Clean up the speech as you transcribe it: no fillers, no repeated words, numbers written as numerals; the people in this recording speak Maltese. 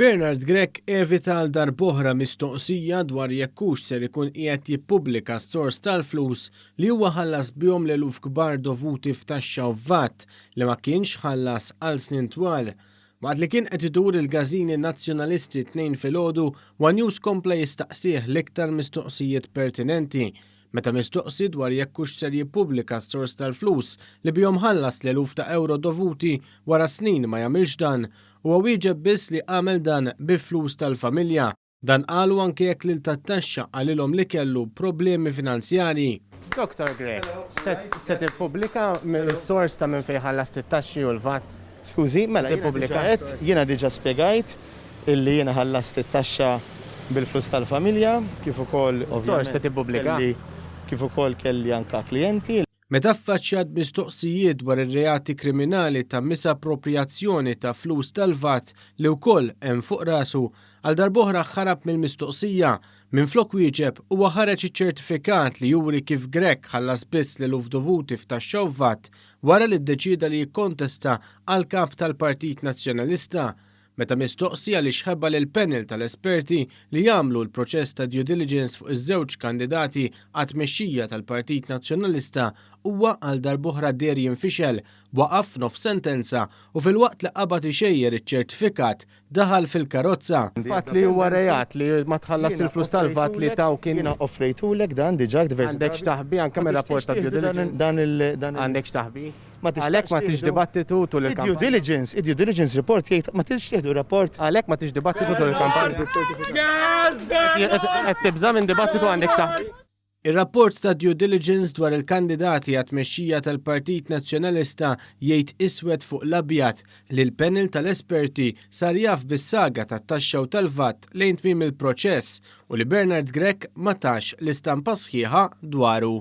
Bernard Grech evita għal darb'oħra mistoqsija dwar jekk hux ser ikun qiegħed jippubblika s-sors tal-flus li huwa ħallas bihom l-eluf kbar dovuti f'taxxa u f'VAT li ma kienx ħallas għal snin twal. Waqt li kien qed idur il-każini Nazzjonalisti t-Tnejn filgħodu, one News kompla jistaqsih l-iktar mistoqsijiet pertinenti. Meta mistoqsi dwar jekk hux ser jippubblika s-sors tal-flus li bihom ħallas l-eluf ta' ewro dovuti wara snin ma jagħmilx dan, huwa wieġeb biss li għamel dan bi flus tal-familja. Dan qalu anke jekk lil tat-taxxa qalilhom li kellu problemi finanzjarji. Dottor Grech, se tippubblika s-sors ta' minn fejn ħallast it-taxxi u l-VAT? Skużi, mela jiena diġà għedt, jiena diġà spjegajt illi jiena ħallast it-taxxa bil-flus tal-familja, kif ukoll ovvjament kelli kif ukoll kelli anka klijenti. Meta affaċċjat b'mistoqsijiet dwar ir-reati kriminali ta' misapproprjazzjoni ta' flus tal-VAT li wkoll hemm fuq rasu, għal darb'oħra ħarab mill-mistoqsija. Minflok wieġeb, huwa ħareġ iċ-ċertifikat li juri kif Grech ħallas biss l-eluf dovuti f'taxxa u VAT wara li ddeċieda li jikkontesta għal Kap tal-Partit Nazzjonalista. Meta mistoqsi għaliex ħeba lill-panel tal-esperti li jagħmlu l-proċess ta' due diligence fuq iż-żewġ kandidati għat-tmexxija tal-Partit Nazzjonalista, huwa għal darb'oħra deher jinfixel, waqaf f'nofs sentenza u filwaqt li qabad ixejjer iċ-ċertifikat daħal fil-karozza. Fatt li huwa reat li ma tħallasx il-flus tal-VAT li taw kien. Jiena offrejtulek dan diġà diversi drabi. Għandek x'taħbi anke mir-rapport ta' due diligence? Għandek x'taħbi? Għalhekk ma tridx dibattitu tul il-kampanja. Id-due diligence, id-due diligence report jgħid ma tridx tieħdu rapport. Għalhekk ma tridx dibattitu tul il-kampanja. Qed tibża' minn dibattitu għandek x'taħbi? Ir-rapport ta' due diligence dwar il-kandidati għat-tmexxija tal-Partit Nazzjonalista jgħid iswed fuq l-abjad li l-panel tal-esperti sar jaf bis-saga tat-taxxa u tal-VAT lejn tmiem il-proċess u li Bernard Grech ma tax l-istampa sħiħa dwaru.